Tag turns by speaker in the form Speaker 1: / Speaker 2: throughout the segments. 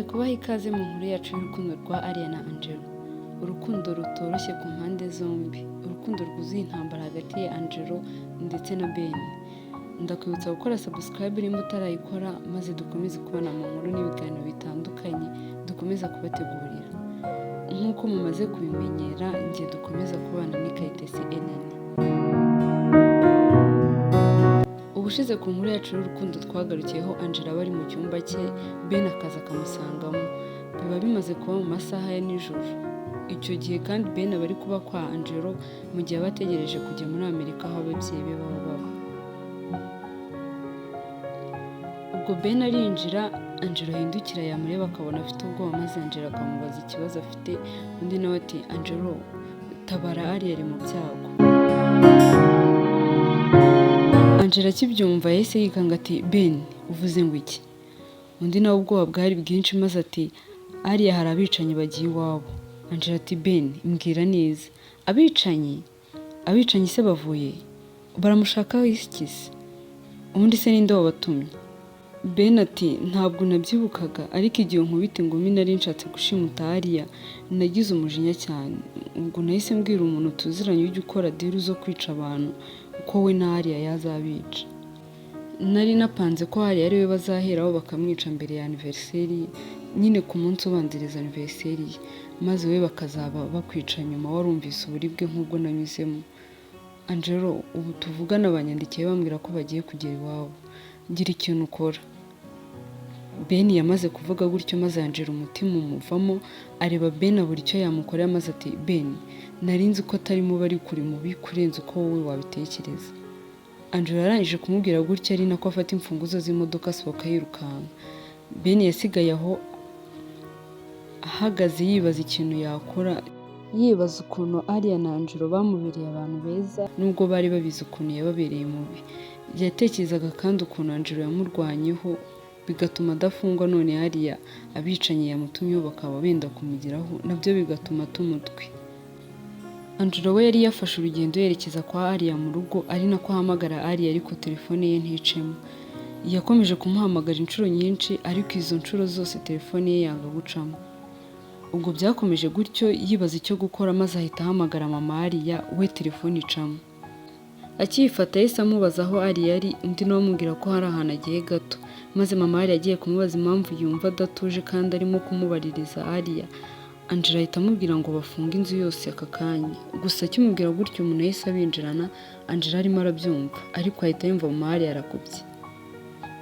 Speaker 1: Nongeye kubaha ikaze mu nkuru yacu y'urukundo rwa Alia na Angelo. Urukundo rutoroshye ku mpande zombi, urukundo rwuzuye intambara hagati ya Angelo ndetse na Ben. Ndakwibutsa gukora subscribe nimba utarayikora, maze dukomeze kubana mu nkuru n'ibiganiro bitandukanye dukomeza kubategurira. Nk'uko mumaze kubimenyera, njye dukomeza kubana ni Kayitesi Ellen. Ubushize ku nkuru yacu y'urukundo twagarukiyeho Angela aba ari mu cyumba cye, Ben akaza akamusangamo. Biba bimaze kuba mu masaha ya nijoro. Icyo gihe kandi Ben aba ari kuba kwa Angelo mu gihe aba ategereje kujya muri Amerika aho ababyeyi be baba baba. Ubwo Ben arinjira, Angelo ahindukira yamureba akabona afite ubwoba, maze Angelo akamubaza ikibazo afite, undi nawe ati: "Angelo, tabara, Alia ari mu byago." Angelo akibyumva yahise yikanga ati: "Ben, uvuze ngo iki?" Undi nawe ubwoba bwari bwinshi, maze ati: "Alia, hari abicanyi bagiye iwabo." Angelo ati: "Ben, mbwira neza, abicanyi? Abicanyi se bavuye? Baramushakaho iki se? Ubundi se ninde wabatumye?" Ben ati: "Ntabwo nabyibukaga, ariko igihe nkubita ingumi nari nshatse gushimuta Alia, nagize umujinya cyane. Ubwo nahise mbwira umuntu tuziranye ujya ukora deal zo kwica abantu ko we na Alia yazabica. Nari napanze ko Alia ari we bazaheraho bakamwica mbere ya anniversaire ye, nyine ku munsi ubanziriza anniversaire ye, maze we bakazaba bakwica nyuma warumvise uburibwe nk'ubwo nanyuzemo. Angelo, ubu tuvugana banyandikiye bambwira ko bagiye kugera iwabo. Gira ikintu ukora." Ben yamaze kuvuga gutyo, maze Angelo umutima umuvamo, areba Ben abura icyo yamukorera, maze ati: "Ben, nari nzi ko atari mubi, ariko uri mubi kurenza uko wowe wabitekereza." Angelo yarangije kumubwira gutyo, ari nako afata imfunguzo z'imodoka asohoka yirukanka. Ben yasigaye aho ahagaze yibaza ikintu yakora, yibaza ukuntu Alia na Angelo bamubereye abantu beza nubwo bari babizi ukuntu yababereye mubi. Yatekerezaga kandi ukuntu Angelo yamurwanyeho bigatuma adafungwa, none hariya abicanyi yamutumyeho bakaba benda kumugeraho, nabyo bigatuma ata umutwe. Angelo we yari yafashe urugendo yerekeza kwa Alia mu rugo, ari nako ahamagara Alia, ariko telefone ye nticemo. Yakomeje kumuhamagara inshuro nyinshi, ariko izo nshuro zose telefone ye yanga gucamo. Ubwo byakomeje gutyo, yibaza icyo gukora, maze ahita ahamagara mama Alia, we telefone icamo. Akiyifata yahise amubaza aho Alia ari, undi nawe amubwira ko hari ahantu agiye gato, maze mama Alia agiye kumubaza impamvu yumva adatuje kandi arimo kumubaririza Alia, Angelo ahita amubwira ngo bafunge inzu yose aka kanya. Gusa akimubwira gutyo, umuntu yahise abinjirana. Angelo arimo arabyumva, ariko ahita yumva mama Alia arakubye.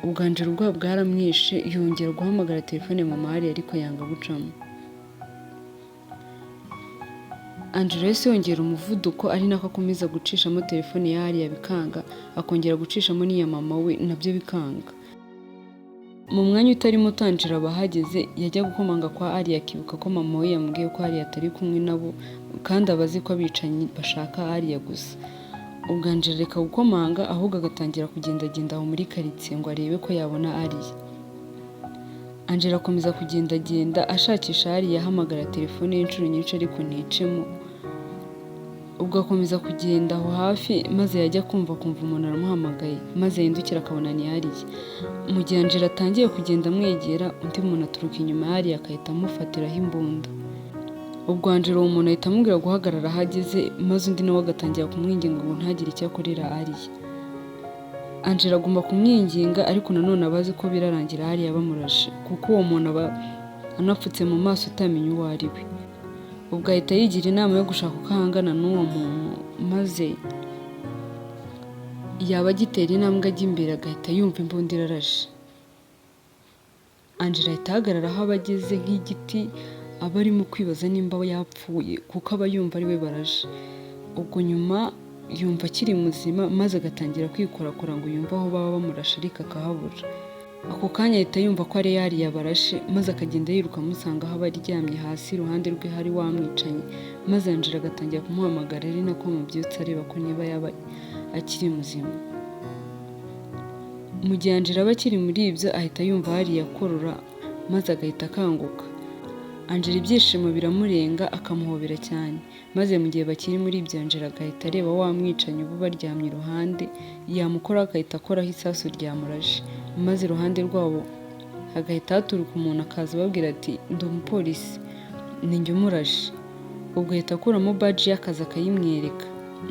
Speaker 1: Ubwo Angelo ubwoba bwaramwishe, yongera guhamagara telefone mama Alia, ariko yanga gucamo. Angelo yahise yongera umuvuduko, ari nako akomeza gucishamo telefone ya Alia bikanga, akongera gucishamo n'iya mama we, nabyo bikanga. Mu mwanya utari muto Angelo aba ahageze, yajya gukomanga kwa Alia akibuka ko mama we yamubwiye ko Alia atari kumwe nabo, kandi aba azi ko abicanyi bashaka Alia gusa. Ubwo Angelo areka gukomanga, ahubwo agatangira kugendagenda aho muri karitsiye ngo arebe ko yabona Alia. Angelo akomeza kugendagenda ashakisha Alia, ahamagara telefone ye inshuro nyinshi ariko nticemo. Ubwo akomeza kugenda aho hafi, maze yajya kumva akumva umuntu aramuhamagaye, maze yahindukira akabona ni Alia. Mu gihe Angelo atangiye kugenda amwegera, undi muntu aturuka inyuma ya Alia agahita amufatiraho imbunda. Ubwo Angelo uwo muntu ahita amubwira guhagarara aho ageze, maze undi nawe agatangira kumwinginga ngo ntagire icyo akorera Alia. Angelo agomba kumwinginga, ariko nanone aba azi ko birarangira Alia bamurashe, kuko uwo muntu aba anapfutse mu maso utamenya uwo ari we. Ubwo ahita yigira inama yo gushaka uko ahangana n'uwo muntu, maze yaba agitera intambwe ajya imbere agahita yumva imbunda irarashe. Angelo ahita ahagarara aho aba ageze nk'igiti, aba arimo kwibaza nimba yapfuye kuko aba yumva ari we barashe. Ubwo nyuma yumva akiri muzima, maze agatangira kwikorakora ngo yumve aho baba bamurashe, ariko akahabura. Ako kanya ahita yumva ko ari Alia barashe, maze akagenda yiruka amusanga aho aba aryamye hasi, iruhande rwe hari wa mwicanyi, maze Angelo agatangira kumuhamagara ari nako amubyutsa areba ko niba yaba akiri muzima. Mu gihe Angelo aba akiri muri ibyo, ahita yumva Alia akorora, maze agahita akanguka. Angelo ibyishimo biramurenga, akamuhobera cyane, maze mu gihe bakiri muri ibyo, Angelo agahita areba wa mwicanyi uba ubaryamye iruhande, yamukoraho agahita akoraho isasu ryamurashe, maze iruhande rwabo Hagahita haturuka umuntu akaza ababwira ati ndi umupolisi, ni njye umurashe. Ubwo ahita akuramo baji y'akazi akayimwereka.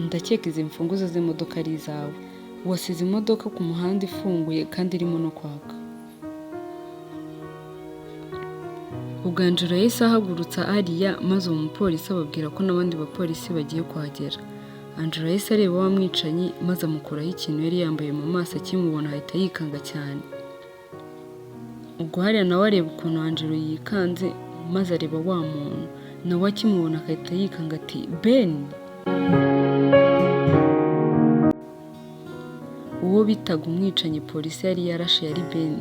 Speaker 1: Ndakeka izi mfunguzo z'imodoka ari izawe. Wasize imodoka ku muhanda ifunguye kandi irimo no kwaka. Ubwo Angelo yahise ahagurutsa Alia maze uwo mupolisi ababwira ko n'abandi bapolisi bagiye kuhagera. Angelo yahise areba wa mwicanyi maze amukuraho ikintu yari yambaye mu maso, akimubona ahita yikanga cyane. Ubwo hariya nawe areba ukuntu Angelo yikanze maze areba wa muntu, nawe akimubona agahita yikanga ati Ben! Uwo bitaga umwicanyi polisi yari yarashe yari Ben.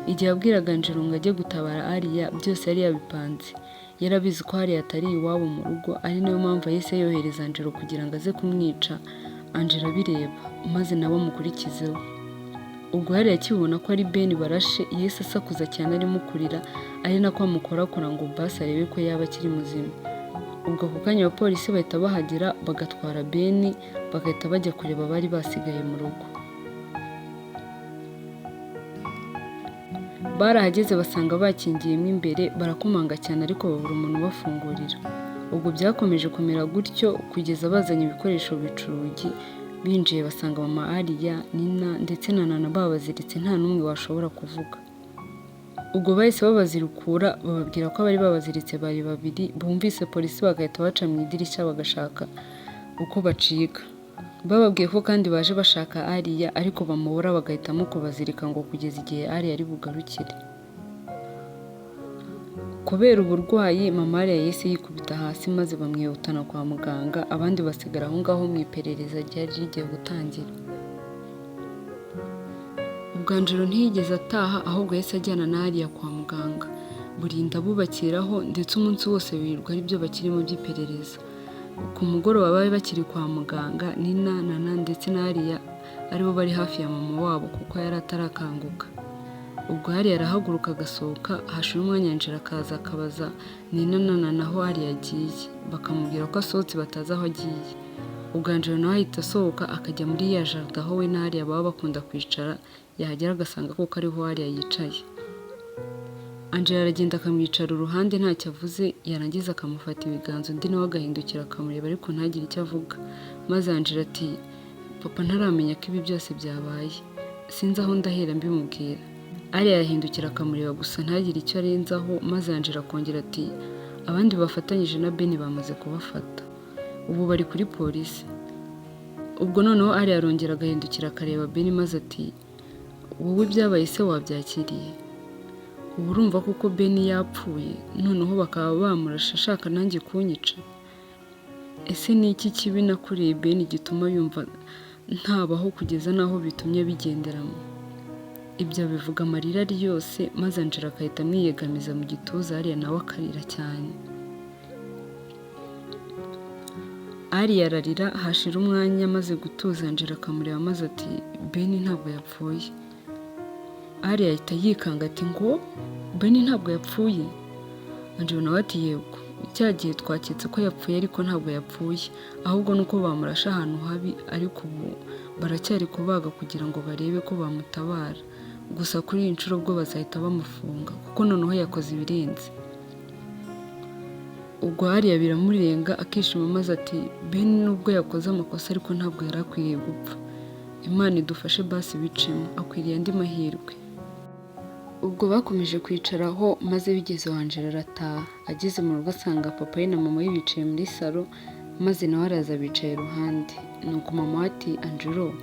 Speaker 1: Igihe yabwiraga Angelo ngo ajye gutabara Alia, byose yari yabipanze. Yarabizi ko hariya atari iwabo mu rugo, ari nayo mpamvu yahise yohereza Angelo kugira ngo aze kumwica. Angelo abireba maze nawe amukurikizeho. Ubwo hariya akibona ko ari Ben barashe, yahise asakuza cyane arimo kurira, ari nako amukorakora ngo basi arebe ko yaba akiri muzima. Ubwo ako kanya abapolisi bahita bahagera bagatwara Ben, bagahita bajya kureba abari basigaye mu rugo. Barahageze basanga bakingiyemo imbere, barakomanga cyane ariko babura umuntu ubafungurira. Ubwo byakomeje kumera gutyo kugeza bazanye ibikoresho bica urugi, binjiye basanga mama Alia, Nina ndetse na Nana babaziritse nta n'umwe washobora kuvuga. Ubwo bahise babazirikura bababwira ko abari babaziritse bari babiri, bumvise polisi bagahita baca mu idirishya bagashaka uko bacika. Bababwiye ko kandi baje bashaka Alia ariko bamubura bagahitamo kubazirika ngo kugeza igihe Alia ari bugarukire. Kubera uburwayi mama Alia yahise yikubita hasi maze bamwihutana kwa muganga, abandi basigara aho ngaho mu iperereza ryari rigiye gutangira. Ubwo Angelo ntiyigeze ataha ahubwo yahise ajyana na Alia kwa muganga. Burinda bubakiraho ndetse umunsi wose birirwa aribyo bakirimo by'iperereza. Ku mugoroba bari bakiri kwa muganga, Nina, Nana ndetse na Alia aribo bari hafi ya mama wabo kuko yari atarakanguka. Ubwo Alia arahaguruka agasohoka, hashira umwanya Angelo akaza akabaza Nina na Nana aho Alia agiye, bakamubwira ko asohotse batazi aho agiye. Ubwo Angelo nawe ahita asohoka akajya muri ya jardin aho we na Alia baba bakunda kwicara, yahagera agasanga koko ariho Alia yicaye. Angelo aragenda akamwicara uruhande ntacyo avuze, yarangiza akamufata ibiganza undi nawe agahindukira akamureba ariko ntagire icyo avuga. Maze Angelo ati papa ntaramenya ko ibi byose byabaye, sinzi aho ndahera mbimubwira. Alia yahindukira akamureba gusa ntagire icyo arenzaho, maze Angelo akongera ati abandi bafatanyije na Ben bamaze kubafata, ubu bari kuri polisi. Ubwo noneho Alia arongera agahindukira akareba Ben maze ati wowe ibyabaye se wabyakiriye? Ubu urumva koko Ben yapfuye, noneho bakaba bamurashe ashaka nanjye kunyica? Ese ni iki kibi nakoreye Ben gituma yumva ntabaho kugeza n'aho bitumye abigenderamo? Ibyo abivuga amarira ari yose, maze Angelo agahita amwiyegamiza mu gituza, Alia nawe akarira cyane. Alia ararira hashira umwanya amaze gutuza Angelo akamureba maze ati Ben ntabwo yapfuye. Alia ahita yikanga ati ngo Ben ntabwo yapfuye? Angelo nawe ati yego, cya gihe twaketse ko yapfuye ariko ntabwo yapfuye, ahubwo nuko bamurashe ahantu habi, ariko ubu baracyari kubaga kugira ngo barebe ko bamutabara. Gusa kuri iyi nshuro bwo bazahita bamufunga kuko noneho yakoze ibirenze. Ubwo Alia biramurenga akishima maze ati Ben nubwo yakoze amakosa ariko ntabwo yari akwiriye gupfa. Imana idufashe basi bicemo, akwiriye andi mahirwe. Ubwo bakomeje kwicaraho maze bigeze aho Angelo arataha. Ageze mu rugo asanga papa we na mama we bicaye muri salo, maze nawe araza abicaye iruhande. Nuko mama we ati Angelo,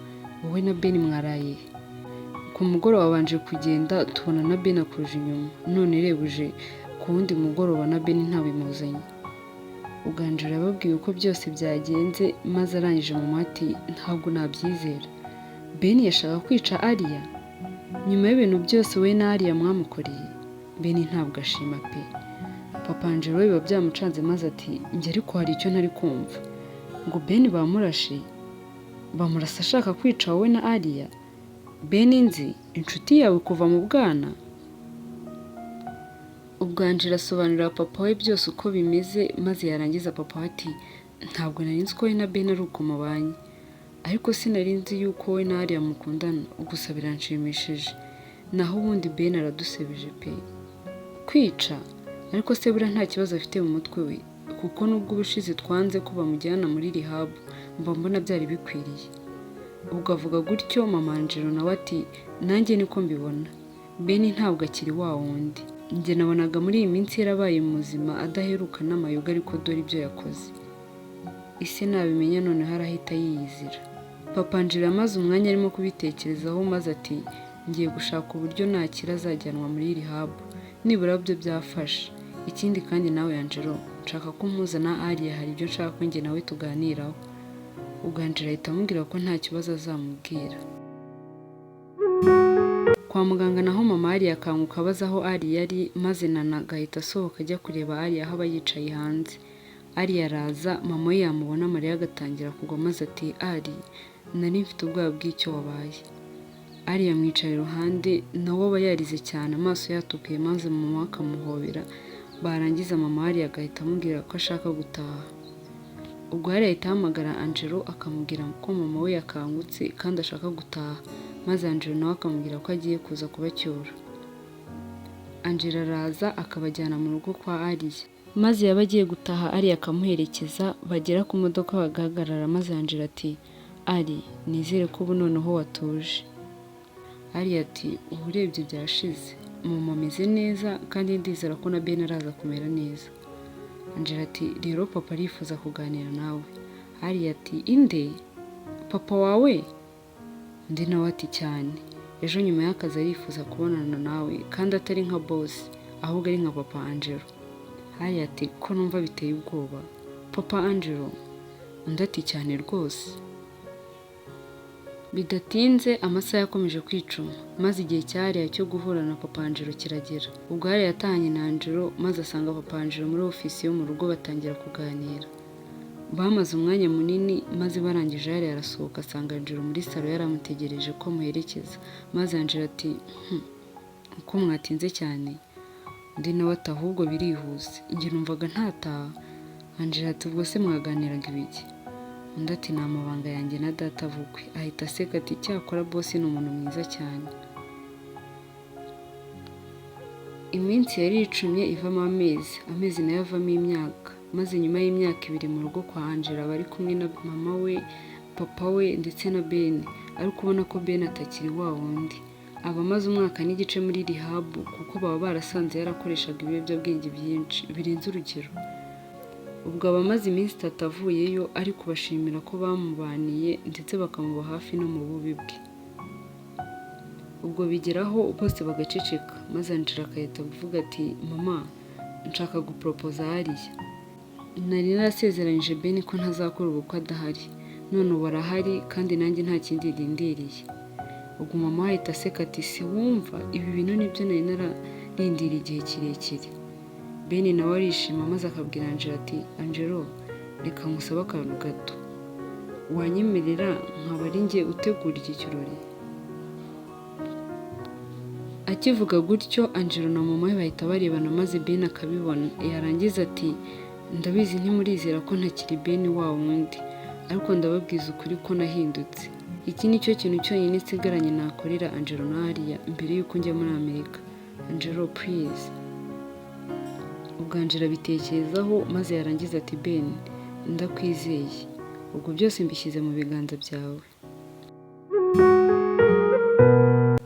Speaker 1: wowe na Ben mwaraye he? Ku mugoroba wabanje kugenda tubona na Ben akuje inyuma, none reba uje ku wundi mugoroba na Ben ntabimuzanye. Ubwo Angelo yababwiye uko byose byagenze, maze arangije mama ati ntabwo nabyizera. Ben yashaka kwica Alia? Nyuma y'ibintu byose we na Alia mwamukoreye? Ben ntabwo ashima pe. Papa Angelo we biba byamucanze maze ati njye ariko hari icyo ntari kumva. Ngo Ben bamurashe? Bamurasa ashaka kwica wowe na Alia? Ben nzi inshuti yawe kuva mu bwana? Ubwo Angelo asobanurira papa we byose uko bimeze, maze yarangiza papa we ati ntabwo nari nzi ko we na Ben ari uko mubanye, ariko sinari nzi yuko wowe na Alia mukundana, gusa biranshimishije. Naho ubundi Ben aradusebeje pe. Kwica? Ariko se buriya nta kibazo afite mu mutwe we? Kuko nubwo ubushize twanze ko bamujyana muri rehab, mba mbona byari bikwiriye. Ubwo avuga gutyo, mama Angelo nawe ati: "Nanjye niko mbibona, Ben ntabwo akiri wa wundi. Njye nabonaga muri iyi minsi yarabaye muzima, adaheruka n'amayoga, ariko dore ibyo yakoze. Ise nabimenya noneho arahita yiyizira." Papa Angelo amaze umwanya arimo kubitekerezaho, maze ati: "Ngiye gushaka uburyo nakira azajyanwa muri rehab, nibura byo byafasha. Ikindi kandi nawe Angelo, nshaka ko umpuza na Alia, hari ibyo nshaka ko njye nawe tuganiraho." Ubwo Angelo ahita amubwira ko nta kibazo azamubwira. Kwa muganga naho mama Alia akanguka abaza aho Alia ari, maze Nana agahita asohoka ajya kureba Alia aho aba yicaye hanze. Alia araza, mama we yamubona amarira agatangira kugwa, maze ati: "Ali, nari mfite ubwoba bw'icyo wabaye." Alia amwicara iruhande, nawe aba yarize cyane, amaso yatukuye, maze mama we akamuhobera. Barangiza mama Alia agahita amubwira ko ashaka gutaha. Ubwo Alia ahita ahamagara Angelo akamubwira ko mama we yakangutse kandi ashaka gutaha, maze Angelo nawe akamubwira ko agiye kuza kubacyura. Angelo araza akabajyana mu rugo kwa Alia, maze yaba agiye gutaha Alia akamuherekeza, bagera ku modoka bagahagarara, maze Angelo ati: "Ali, nizere ko ubu noneho watuje." Alia ati: "Ubu urebye byashize, mama ameze neza kandi ndizera ko na Ben araza kumera neza." Angelo ati: "Rero papa arifuza kuganira nawe." Alia ati: "Inde? Papa wawe?" Undi nawe ati: "Cyane, ejo nyuma y'akazi arifuza kubonana nawe, kandi atari nka boss, ahubwo ari nka papa Angelo." Alia ati: "Ko numva biteye ubwoba, papa Angelo?" Undi ati: "Cyane rwose." Bidatinze amasaha yakomeje kwicuma, maze igihe cya Alia cyo guhura na papa Angelo kiragera. Ubwo Alia yatahanye na Angelo, maze asanga papa Angelo muri ofisi yo mu rugo, batangira kuganira. Bamaze umwanya munini, maze barangije Alia arasohoka asanga Angelo muri salo yaramutegereje ko amuherekeza, maze Angelo ati: "Uko mwatinze cyane?" Undi nawe ati: "Ahubwo birihuse, njye numvaga ntataha." Angelo ati: "Ubwo se mwaganiraga ibiki?" Undi ati: "Ni amabanga yanjye na data bukwe." Ahita aseka ati: "Cyakora boss ni umuntu mwiza cyane." Iminsi yari icumye ivamo amezi, amezi nayo avamo imyaka, maze nyuma y'imyaka 2 mu rugo kwa Angela bari kumwe na mama we, papa we ndetse na Ben, ariko ubona ko Ben atakiri wa wundi. Aba amaze umwaka n'igice muri rehab, kuko baba barasanze yarakoreshaga ibiyobyabwenge byinshi birenze urugero. Ubwo aba amaze iminsi 3 avuyeyo, ari kubashimira ko bamubaniye ndetse bakamuba hafi no mu bubi bwe. Ubwo bigeraho bose bagaceceka, maze Angela agahita avuga ati: "Mama, nshaka guporopoza Alia. Nari narasezeranyije Ben ko ntazakora ubukwe adahari, none ubu arahari kandi nanjye nta kindi ndindiriye." Ubwo mama ahita aseka ati: "Si wumva, ibi bintu nibyo nari nararindiriye igihe kirekire." Ben nawe arishima, maze akabwira Angelo ati: "Angelo, reka ngusabe akantu gato, wanyemerera nkaba ari njye utegura iki kirori?" Akivuga gutyo, Angelo na mama we bahita barebana, maze Ben akabibona, yarangiza ati: "Ndabizi ntimurizera ko ntakiri Ben wa wundi, ariko ndababwiza ukuri ko nahindutse. Iki ni cyo kintu cyonyine nsigaranye nakorera Angelo na Alia mbere y'uko njya muri Amerika. Angelo, please." Ubwo Angelo abitekerezaho, maze yarangiza ati: "Ben, ndakwizeye, ubwo byose mbishyize mu biganza byawe.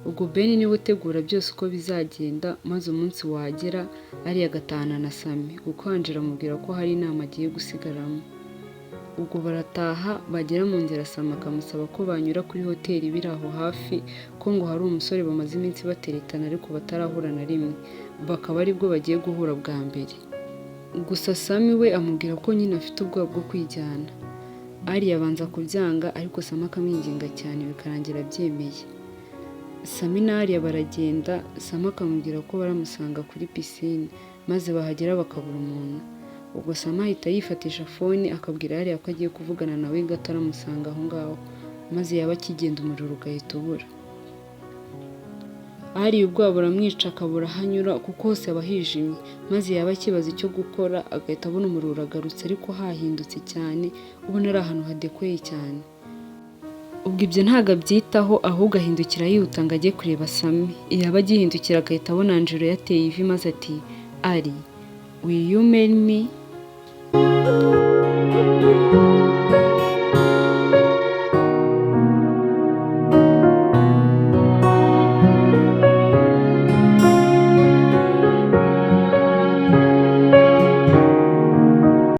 Speaker 1: Ubwo Ben niwe utegura byose uko bizagenda." Maze umunsi wagera Alia agatahana na Sami, kuko Angelo amubwira ko hari inama agiye gusigaramo. Ubwo barataha, bagera mu nzira Sami akamusaba ko banyura kuri hoteli biri aho hafi, ko ngo hari umusore bamaze iminsi bateretana ariko batarahura na rimwe, bakaba aribwo bagiye guhura bwa mbere. Gusa Sami we amubwira ko nyine afite ubwoba bwo kwijyana. Alia abanza kubyanga, ariko Sami akamwinginga cyane bikarangira abyemeye. Sami na Alia baragenda, Sami akamubwira ko baramusanga kuri pisine, maze bahagera bakabura umuntu. Ubwo Sami ahita yifatisha phone akabwira Alia ko agiye kuvugana nawe gato, aramusanga aho ngaho, maze yaba akigenda umuriro ugahita ubura. Alia ubwoba buramwica akabura aho anyura kuko hose haba hijimye, maze yaba akibaza icyo gukora agahita abona umuriro uragarutse, ariko hahindutse cyane, ubona ari ahantu hadekoye cyane. Ubwo ibyo ntabwo abyitaho, ahubwo ahindukira yihuta ngo ajye kureba Sami. Yaba agihindukira agahita abona Angelo yateye ivi, maze ati: "Ali, will you marry me?"